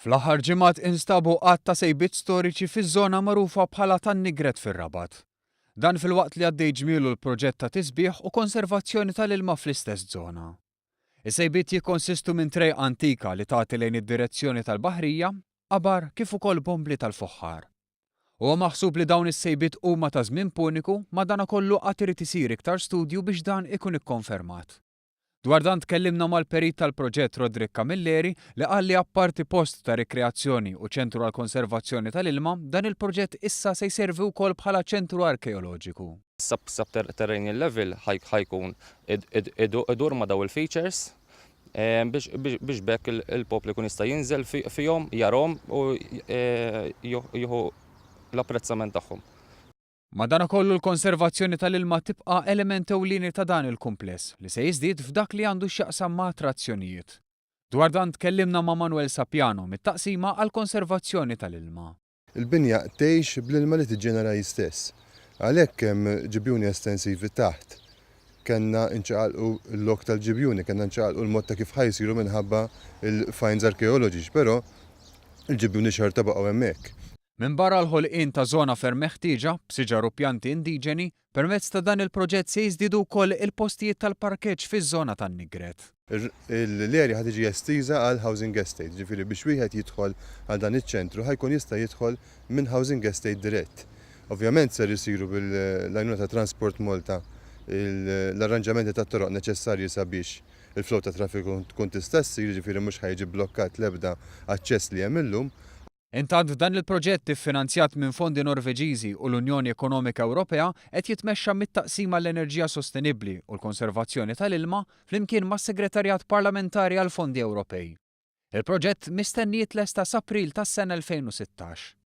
Fl-aħħar ġimgħat instabu għadd ta' sejbiet storiċi fiż-żona magħrufa bħala tan-Nigret fir-Rabat. Dan filwaqt li għaddej ġmielu l-proġett ta' tisbiħ u konservazzjoni tal-ilma fl-istess żona. Is-sejbiet jikkonsistu minn trejqa antika li tagħti lejn id-direzzjoni tal-baħrija, qabar kif ukoll bombli tal-fuħħar. Huwa maħsub li dawn is-sejbiet huma ta' żmien Puniku, madanakollu għad irid isir iktar studju biex dan ikun ikkonfermat. Dwar dan tkellimna mal-Perit tal-proġett Roderick Camilleri li qal li apparti post ta' rikreazzjoni u ċentru għall-konservazzjoni tal-ilma, dan il-proġett issa se jservi wkoll bħala ċentru arkeoloġiku. Subterranean level ħa jkun idur ma' dawn il-features biex b'hekk il-poplu jkun jista' jinżel fihom, jarahom u jieħu l-apprezzament tagħhom. Madanakollu l-konservazzjoni tal-ilma tibqa' element ewlieni ta' dan il-kumpless li se jiżdied f'dak li għandu x'jaqsam ma' attrazzjonijiet. Dwar dan tkellimna ma' Manuel Sapiano mit-Taqsima għall-Konservazzjoni tal-Ilma. Il-binja tgħix bl-ilma li tiġġenera hi stess. Għalhekk hemm ġibjuni estensivi taħt. Kellna nċaqalqu l-lok tal-ġibjuni, kellna nċaqalqu l-mod ta' kif ħa jsiru minħabba l-finds arkeoloġiċi, però l-ġibjuni xorta baqgħu hemmhekk. Minbarra l-ħolqien ta' żona ferm meħtieġa, b'siġar u pjanti indiġeni, permezz ta' dan il-proġett se jiżdiedu wkoll il-postijiet tal-parkeġġ fiż-żona tan-Nigret. L-area ħa tiġi estiża għal housing estate, jiġifieri biex wieħed jidħol għal dan iċ-ċentru ħa jkun jista' jidħol minn housing estate dirett. Ovvjament ser isiru bil-għajnuna ta' Transport Malta l-arranġamenti tat-toroq neċessarji sabiex il-flow ta' traffiku tkun tista' ssir, jiġifieri mhux ħa jiġi bblokkat l-ebda aċċess li hemm illum. Intant dan il-proġett iffinanzjat minn fondi Norveġiżi u l-Unjoni Ekonomika Ewropea qed jitmexxa mit-Taqsima għall-Enerġija Sostenibbli u l-Konservazzjoni tal-Ilma flimkien mas-Segretarjat Parlamentari għall-Fondi Ewropej. Il-proġett mistenni jitlesta s'April tas-sena 2016.